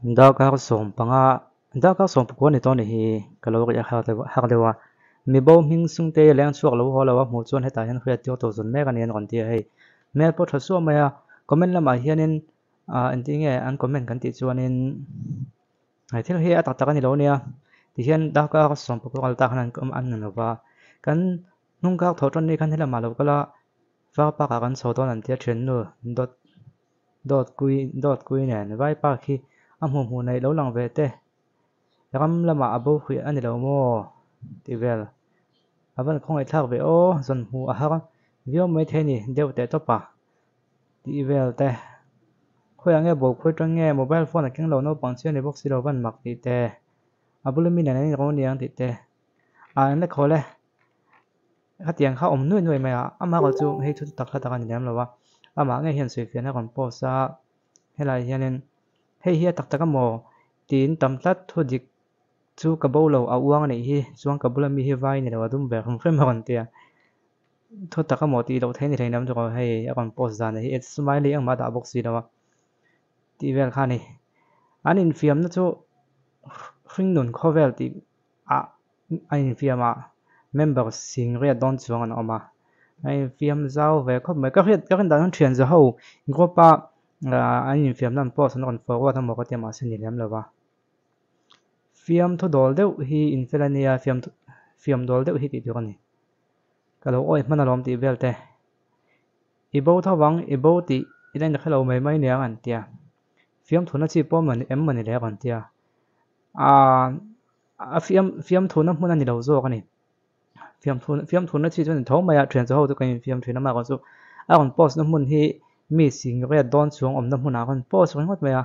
Darkar sawmpanga darkar sawmpakua ni tawh a ni hi ka lo riah har deuh har deuh a mibo hming sungte leng chhuak lo haw lo a hmuh chuan hetah hian hriat tir tur zun mek a ni an rawn ti a hei hmel pawh tha suah mai a comment lamah hianin ah engtin nge an comment kan tih chuanin he thil hi a tak tak a ni lo ania tihian darkar sawmpakua kal ta khan an an ni lova kan hnung kar thawh tan ni khan helamah lo kal a var park ah kan chho dawn an tia thiannu dawt dawt kui dawt kui nen vai park hi a hmuh hmuh neih lo lang ve te ram lamah a bo hruih a ni lo maw tih vel a van khawngaih thlak ve aw zawn hmuh a har viau mai thei a ni deuh teh tawp a tih vel te khawiah nge bo khawi tang nge mobile phone a keng lo naupang chian ni bawk si lo van mak tih te a bula mi nen an inro aniang tih te ah an la khawl e. Khatiang kha awm nuai nuai mai a, amah erawh chu hei thu tak hla tak a ni lem lo a, amah ngei hian sawifiahna rawn post a, helaiah hianin hei hi a tak tak amaw tiin tam tlat thu dik chu ka bo lo a uang a nih hi chuan ka bula mi hi vai ni lo a dum ve hrim hrim a rawn ti a, thu tak amaw tih loh theih a ni hlei nam chu hei a rawn post dan hi smiley engmah a dah bawk si lo a tih vel kha a ni. An infiamna chu hringnun khawvel tih ah a infiam a member sing riat dawn chuang an awm a a infiam zau ve khawp mai ka hriat ka rin dan hian thian za ho group a ah an infiam na an post an rawn forward emaw ka tia mahse ni lem lo va fiam thu dawl deuh hi infel a nia fiam fiam dawl deuh hi tih tur a ni ka lo awih hman alawm tih vel te i bo tho vang i bo tih i la inhre lo mai mai aniang an tia fiamthuna chi pawh em mawni le a rawn tia ah. A fiam fiamthuna hmun a ni lo zawk a ni. Fiamthu fiamthuna chi chu a ni tho mai a, thian chu ho chu kan infiam thin a mah erawh chu a rawn post na hmun hi mi sing riat dawn chuang awmna hmunah a rawn post ringawt mai a.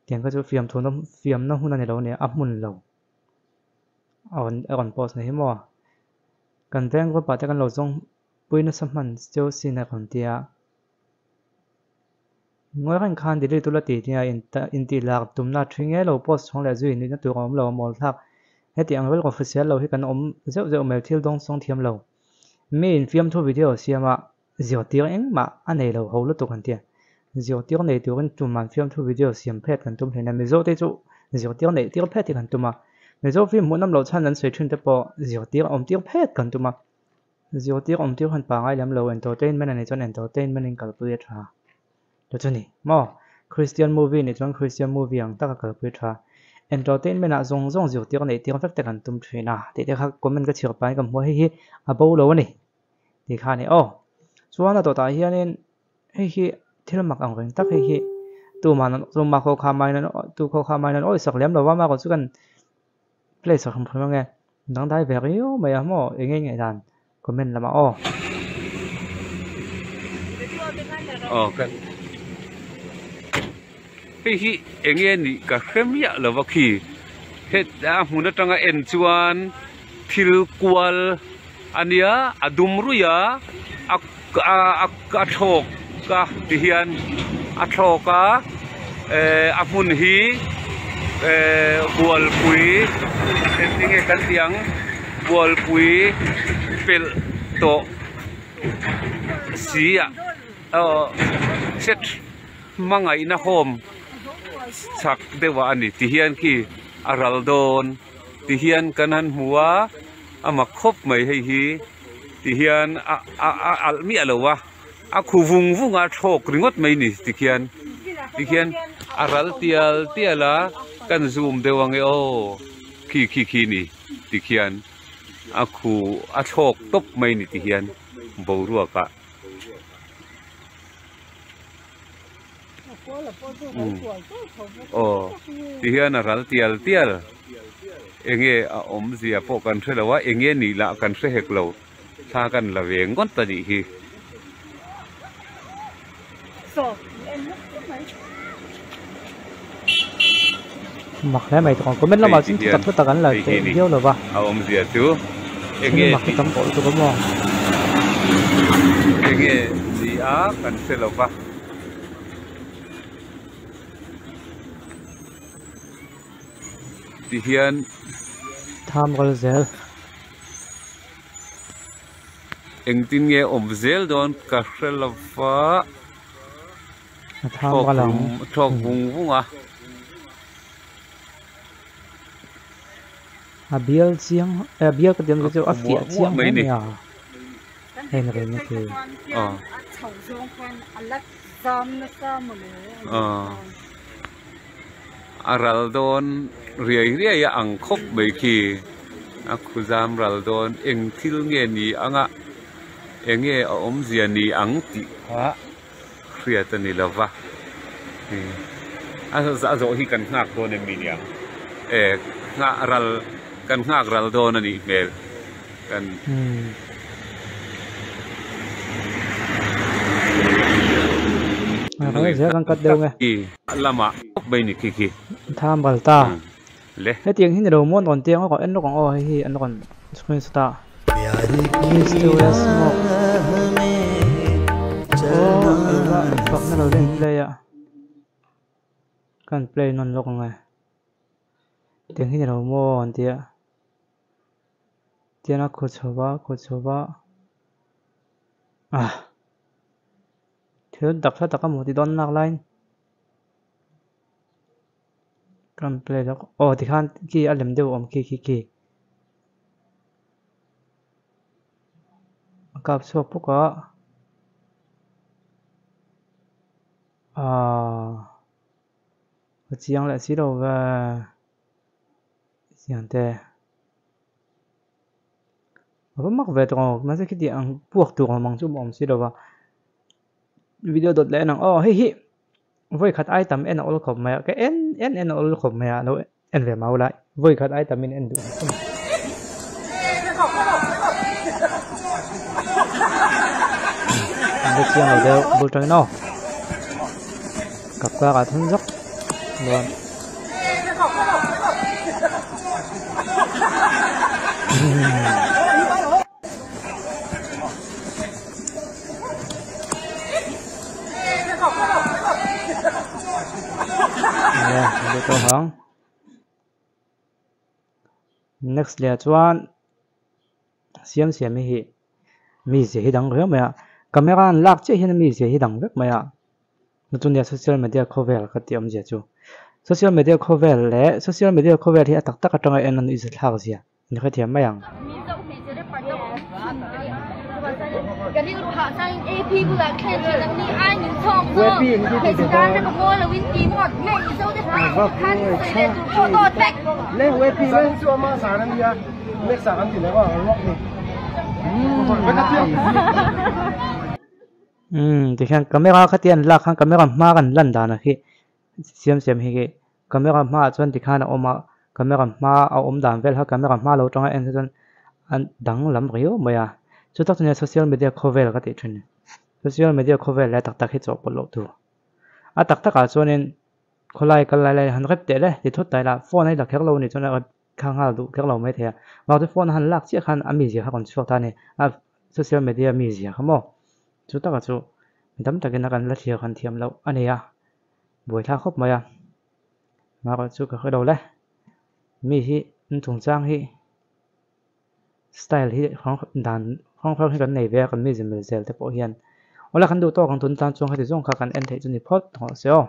Tiang kha chu fiamthuna fiamna hmun a ni lo a ni, a hmun lo a rawn a rawn post na hi maw. Kan veng group ah te kan lo zawng pui nasa hman cheu sin a rawn ti a. Ngawi reng khan delete ula ti nia intih lak tumna a thi nge lo post chhawng leh zui nihna tur a awm lo a mawl thlak. Heti ang rilru official lo hi kan awm zeuh zeuh mai thil dawng sawng thiam lo. Mi infiamthu video siama zirtir engmah a nei lo ho lutuk an tia. Zirtir nei turin tuman fiamthu video siam phet kan tum hleina Mizo te chu zirtir neih tir phet hi kan tum a. Mizo film hmuhnawm loh chhan an sawi thin te pawh zirtir awm tir phet kan tum a. Zirtir awm tir han pangai lem lo entertainment a nih chuan entertainment in kalpui a tha chu chu ni maw Christian movie nih chuan Christian movie ang taka kalpui a tha entertainment ah zawng zawng zirtir neih tir vek te kan tum thin a tih te kha comment ka chhiar pahin ka hmu a hei hi a bo lo a ni tih kha a ni aw chuan a dawtah hianin hei hi thil mak ang reng tak hei hi tumah tumah khawkhah mai nan tu khawkhah mai nan awi sak lem lo va amaherawh chu kan Place a hrim hrim ange. Dangdai ve riau mai a maw eng nge ngaihdan comment lamah aw. Aw kan hei hi eng nge nih ka hre miah lo va khi heta hmun atanga en chuan thil kual a nia a dum ruih a a a a thlawk a ti hian a thlawk a ehh a hmun hi ehh bualpui engtin nge kan tih ang bualpui pelh tawh si ah aw set hmangaihna home chak deuh ah a ni ti hian khi a ral dawn ti hian kan han hmu a a mak khawp mai hei hi. Ti hian a a a alh miah lo a, a khu vung vung a thlawk ringawt mai ni ti khian ti khian a ral tial tial a kan zoom deuh ang e aw khi khi khi ni ti khian a khu a thlawk tawp mai ni ti hian boruak ah aw ti hian a ral tial tial enge a awmzia pawh kan hre lo a enge nih lah kan hre hek lo thla kan la ve ngawt a nih hi. Mak hle mai tawng comment lamah chuan thu tak tak an la teh viau lo va. A awmzia chu enge mak tam tawh lutuk a maw. Enge ni a kan hre lo va. Ti hian tham ral zel. Engtin nge awm zel dawn ka hre lo va. A tham ral ang. Thlawk vung vung a. A bial chiang a bial ka ti awm A chu a khu muah fiah muah chiang mai hle ni. mai a hei na reng na khi. A ral dawn riai riai a ang khawp mai khi a khu zam ral dawn eng thil nge ni anga eng nge a awmzia ni ang tih kha hriat a ni lo va a zawh hi kan nghak dawn em mi niang e nghah ral kan nghak ral dawn a nih hmel kan. Ral zel kan cut deuh nge. Lamah khawp mai ni khi khi. Tham ral ta. Le. Hetiang hi ni lo maw an rawn tiang a rawn en lawk ang aw hei hi an rawn screenshot a. Mysterious smoke. Aw ava fakna lo la in play a. Kan play nawn lawk ang e. Hetiang hi ni lo maw an tia. Tian a khaw chho va khaw chho va ah thil dak hla tak a hmuh ti dawn lak laiin kan play lawk aw tikhan khi a lem deuh a awm khi khi khi a kap chhuak bawk a ahh a chiang leh si lo ve chiang te. A va mak ve tawh ang mahse khiti ang puak tur awm ang chu a awm si lo va video dawt leh en ang aw hei hi vawi khat ai tam en a awl khawp mai a ka en en en a awl khawp mai a lo en ve mau lai vawi khat ai tam in en duh ang an la chiang lo deuh bul tangin aw kap kar ah thun zawk dawn. Next leh ah chuan siam siam hi hi mizia hi dang riau mai a camera an lak chiah hian mizia hi dang vek mai a. Chunia social media khawvel ka tih awmzia chu social media khawvel leh social media khawvel hi a tak tak atanga en a nuih zat thlak zia in hrethiam mai ang. Umm tikhian camera kha te an lak khan camera hma kan lan dan ah khi siam siam hi khi camera hmaah chuan tikhan a awm a camera hma a awm dan vel kha camera hma lo tanga en hi chuan a danglam riau mai a chu tak chuan social media khawvel ka tih thin social media khawvel leh tak tak hi chawhpawlh loh tur a tak takah chuanin khawlai kal lai lai han rep teh le ti thut ta ila phone a i la kher lo a nih chuan a rep kha nghal duh kher lo mai thei a mahse phone a han lak chiah khan a mizia kha rawn chhuak ta a ni a social media mizia kha maw chu taka chu mi tam takin a kan la thlir han thiam loh a ni a buaithlak khawp mai a marawh chu ka hre lo le mi hi an chungchang hi style hi dan hrang hrang hi kan nei ve a kan mizia mil zel te pawh hian awle kan duh tawk ang tun tan chuan heti zawng kha kan en theih chu ni phawt tawh se aw.